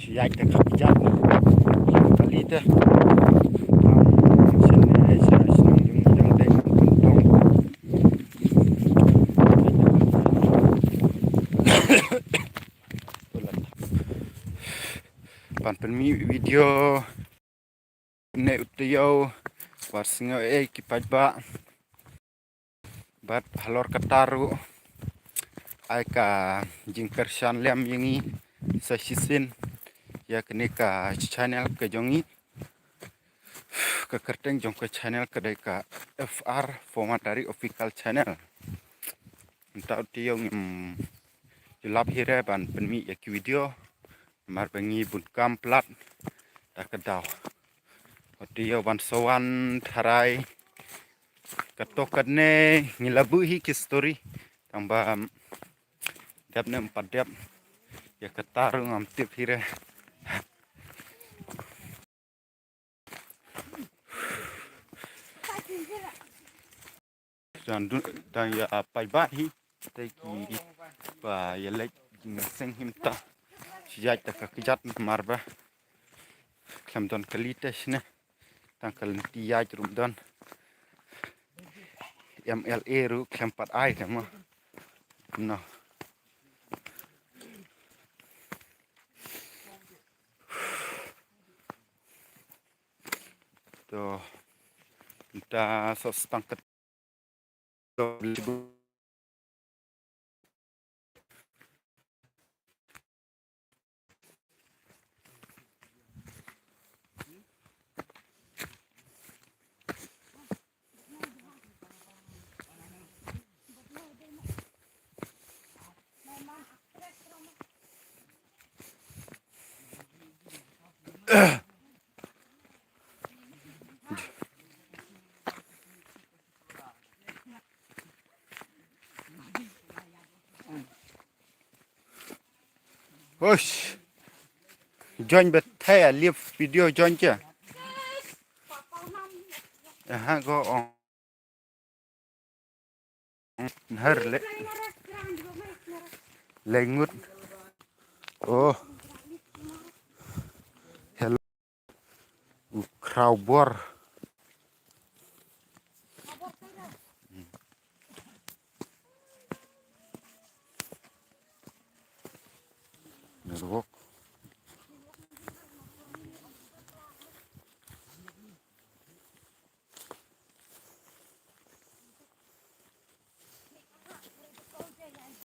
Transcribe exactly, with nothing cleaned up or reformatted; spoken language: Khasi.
Ïaid te khap jat. Kali te. Sien ne ai sa shnong jong jong te man tong. Ban pynmih video ne u taïew wat sngew ei ki paidbah. Bad halor kata ruh ai ka jingkyrshan lem ïa ngi sa shisien ïa kane ka channel ka jong ngi. Ka kyrteng jong ka channel ka dei ka F R Formandari Official Channel. Mynta u taïew ngim ju lap hi re ban pynmih ïa ki video. Namar ba ngi bun kam palat da ka daw. U taïew ban sa wan tharai. Kato katne ngi la buh hi ki story. Tang ba dep ne em pat dep. Ïa kata ruh ngam tip hi re. Tang dun tang ïa paidbah hi. Te ki ba ïa leit jingïaseng hi mynta. Shi ïaid da ka kjat namar ba khlem don kali te shane. Tang ka lynti ïaid ruh ym don. M L A ruh khlem pat ai te mo. No. To. Mynta sa sdang ka Hush. Join bet thaya live video join cha. Aha go on. Nhar le. Lengut. Oh. Hello. U khraw bor. Nirwok.